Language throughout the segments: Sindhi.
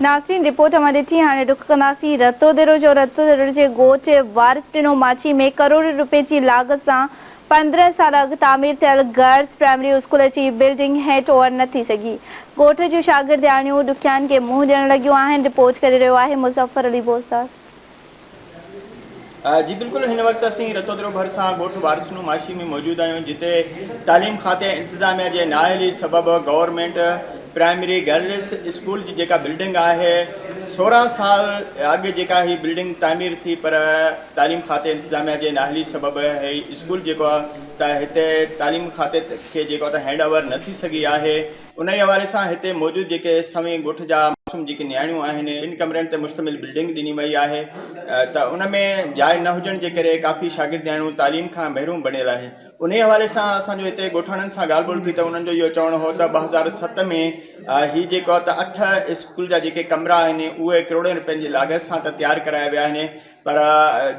ناظرين رپورٽ اوهان ڏٺي هاڻي رخ ڪنداسين رتوديرو جو رتوديرو جي ڳوٺ وارث ڏنو ماڇي ۾ ڪروڙين روپين جي لاڳت سان 15 سال اڳ تعمير ٿيل گرلز پرائمري اسڪول جي بلڊنگ هينڊ اوور نه ٿي سگهي ڳوٺ جون شاگردياڻيون ڏکيائين کي منهن ڏيڻ لڳيون آهن رپورٽ ڪري رهيو آهي مظفر علي بوزدار. جي بلڪل هن وقت اسين رتودرو ڀرسان ڳوٺ وارثنو ماشي ۾ موجود آهيون جتي تعليم کاتي انتظاميا جي نااهلي سبب گورنمينٽ پرائمري گرلس اسڪول جي جيڪا بلڊنگ آهي 16 سال اڳ جيڪا هي بلڊنگ تعمير ٿي پر تعليم کاتي انتظاميا جي نااهلي سبب هي اسڪول جيڪو ته هتي تعليم کاتي کي جيڪو ته هينڊ اوور نه ٿي سگهي آهي انهيء حوالي سان هتي موجود جيڪي سوين ڳوٺ جا معصوم جيڪي نياڻيون آهن ٻن ڪمرن تي مشتمل بلڊنگ ڏني وئي آهي ته ان ۾ جاء نه هجڻ جي ڪري ڪافي شاگردياڻيون تعليم کان محروم بڻيل آهن انهيء حوالي سان اسان جو هتي ڳوٺاڻن سان ڳالهه ٻولهه ٿي ته انهن جو اهو چوڻ هو ته 2007 ۾ هي جيڪو ته اٺ اسڪول جا جيڪي ڪمرا آهن اهي ڪروڙين روپين جي لاڳت سان ته تيار ڪرايا ويا آهن پر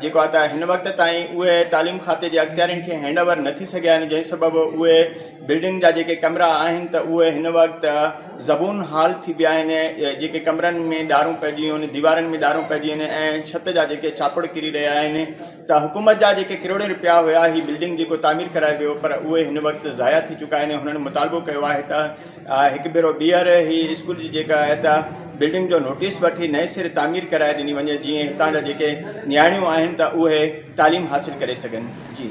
جيڪو آهي ته هن وقت تائين اهي تعليم کاتي جي اختيارين کي هينڊ اوور نه ٿي سگهيا آهن جنهن سبب اهي بلڊنگ جا جيڪي ڪمرا آهن ته اهي هن وقت زبون حال ٿي پيا آهن جيڪي ڪمرن ۾ ڏارون پئجي ويون آهن ديوارن ۾ ڏارون پئجي ويون آهن ۽ ڇت جا جيڪي چاپڙ ڪري رهيا آهن ته حڪومت جا جيڪي ڪروڙين رپيا هيا هي بلڊنگ جيڪو تعمير ڪرايو ويو پر اهي هن وقت ضايع ٿي چڪا آهن هنن مطالبو ڪيو آهي ته هڪ ڀيرو ٻيهر هي اسڪول جي جيڪا آهي ته بلڊنگ جو نوٽيس وٺي نئين سر تعمير ڪرائي ڏني وڃي جيئن هتان جا جيڪي نياڻيون آهن ته اهي تعليم حاصل ڪري سگهن جي.